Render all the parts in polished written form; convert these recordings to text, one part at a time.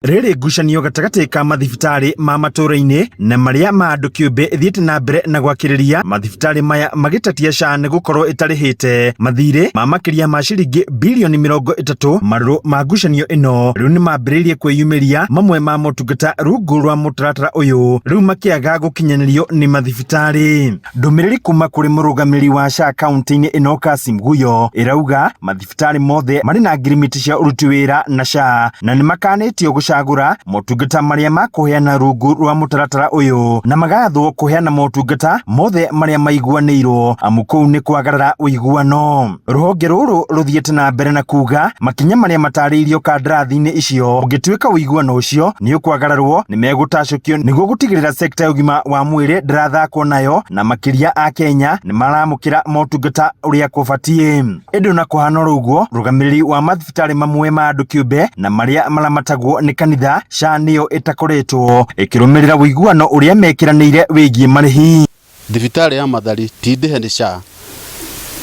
Rĩrĩ ngucanio gatagatĩ ka mathibitarĩ ma matũra-inĩ na marĩa ma andũ kĩũmbe ĩthiĩte na mbere na gwakĩrĩria mathibitarĩ maya magĩtetia SHA nĩ gũkorwo ĩtarĩhĩte mathirĩ ma makĩria ma ciringi birioni 30. Marũrũ ma ngucanio ĩno rĩu nĩ mambĩrĩirie kwĩyumĩria, mamwe ma motungata rungu rwa mũtaratara ũyũ rĩu makĩaga gũkinyanĩrio nĩ mathibitarĩ. Ndũmĩrĩri kuma kũrĩ mũrũgamĩrĩri wa SHA kaunti-inĩ ĩno Kasim Guyo ĩrauga mathibitarĩ mothe marĩ na ngirimiti cia ũruti wĩra na SHA na nĩ makanĩtio gũcagũra motungata marĩa makũheana rungu rwa mũtaratara ũyũ na magathwo kũheana motungata mothe marĩa maiguanĩirwo amu kũu nĩ kwagarara ũiguano. Rũhonge rũrũ rũthiĩte na mbere na kuga makinya marĩa matarĩirio kandarathi-inĩ icio ũngĩtuĩka ũiguano ũcio nĩ ũkwagararwo nĩ megũtacũkio nĩguo gũtigĩrĩra sekta ya ũgima wa mwĩrĩ ndĩrathakwo nayo na makĩria a Kenya nĩ maramũkĩra motungata ũrĩa kũbatiĩ. Ĩndĩ ona kũhana oro ũguo, mũrũgamĩrĩri wa mathibitarĩ mamwe ma andũ kĩũmbe na marĩa maramatagwo nĩ kanitha, SHA nĩyo ĩtakoretwo ĩkĩrũmĩrĩra ũiguano ũrĩa mekĩranĩire wĩgiĩ marĩhi. Thibitarĩ ya Mathari ti ndĩhe nĩ SHA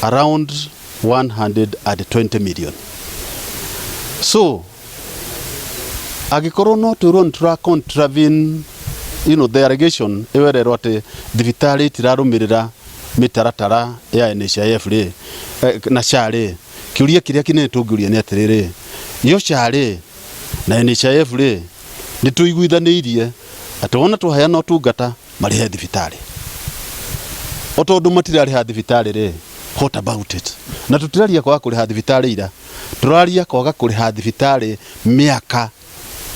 around 120 million. So angĩkorwo no twĩrwo nĩ tũra contravene the allegation ĩyo ĩrerwo atĩ thibitarĩ itirarũmĩrĩra mĩtaratara ya NHIF rĩ na SHA rĩ, kĩũria kĩrĩa kĩnene tũngĩũria nĩ atĩrĩrĩ, yo SHA rĩ na NHIF rĩ nĩ tũiguithanĩirie atĩ wona twaheana ũtungata marĩhe thibitarĩ o tondũ matirarĩha thibitarĩ rĩ, what about it? Na tũtiraria kwaga kũrĩha thibitarĩ ira, tũraria kwaga kũrĩha thibitarĩ mĩaka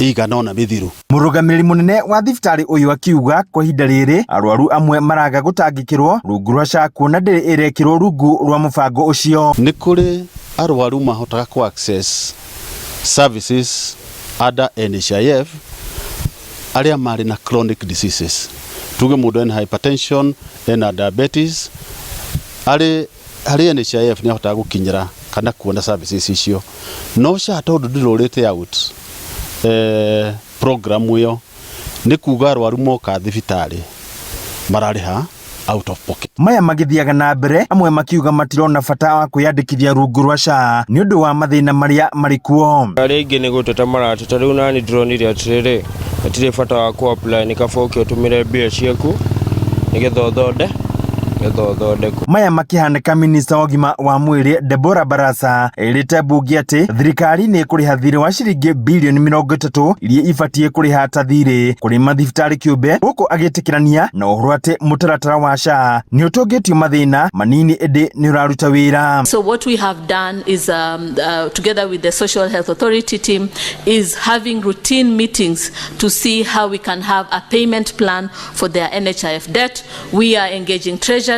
ĩigana ũna mĩthiru. Mũrũgamĩrĩri mũnene wa thibitarĩ ũyũ akiuga kwa ihinda rĩrĩ arwaru amwe maraga gũtangĩkĩrwo rungu rwa SHA kuona ndĩrĩ ĩrekĩrwo rungu rwa mũbango ũcio. Nĩ kũrĩ arwaru mahotaga kũ access services under NHIF arĩa marĩ na chronic diseases, tuge mũndũ ena hypertension, ena diabetes, arĩ harĩ NHIF nĩ ahotaga gũkinyĩra kana kuona services icio, no SHA tondũ ndĩrũrĩte out program ĩyo, nĩ kuga arwaru moka thibitarĩ mararĩha out of pocket. Maya magĩthiaga na mbere, amwe makiuga matirona bata wa kwĩyandĩkithia rungu rwa SHA nĩ ũndũ wa mathĩna marĩa marĩ kuo. Arĩa aingĩ nĩ gũteta marateta, rĩu nani ndĩronire atĩrĩrĩ, hatirĩ bata wa kũ apply, nĩ kaba ũke ũtũmĩre mbia ciaku nĩgetha ũthondekwo. Maya makĩhanĩka, minista wa ũgima wa mwĩrĩ Deborah Barasa erĩte mbunge atĩ thirikari nĩ ĩkũrĩha thirĩ wa ciringi birioni 30 iria ibatiĩ kũrĩha ta thirĩ kũrĩ mathibitarĩ kĩũmbe, gũkũ agĩtĩkĩrania na ũhoro atĩ mũtaratara wa SHA nĩ ũtũngĩtio mathĩna manini ĩndĩ nĩ ũraruta wĩra. So what we have done is, together with the Social Health Authority team, is having routine meetings to see how we can have a payment plan for their NHIF debt. We are engaging Treasury,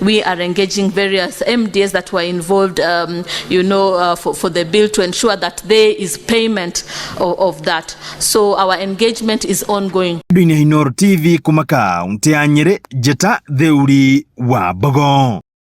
we are engaging various MDs that were involved, for the bill to ensure that there is payment of that. So our engagement is ongoing. Ndũ-inĩ Inooro TV kuma kaunti ya Nyĩrĩ, Njĩta Theuri wa Mbogo.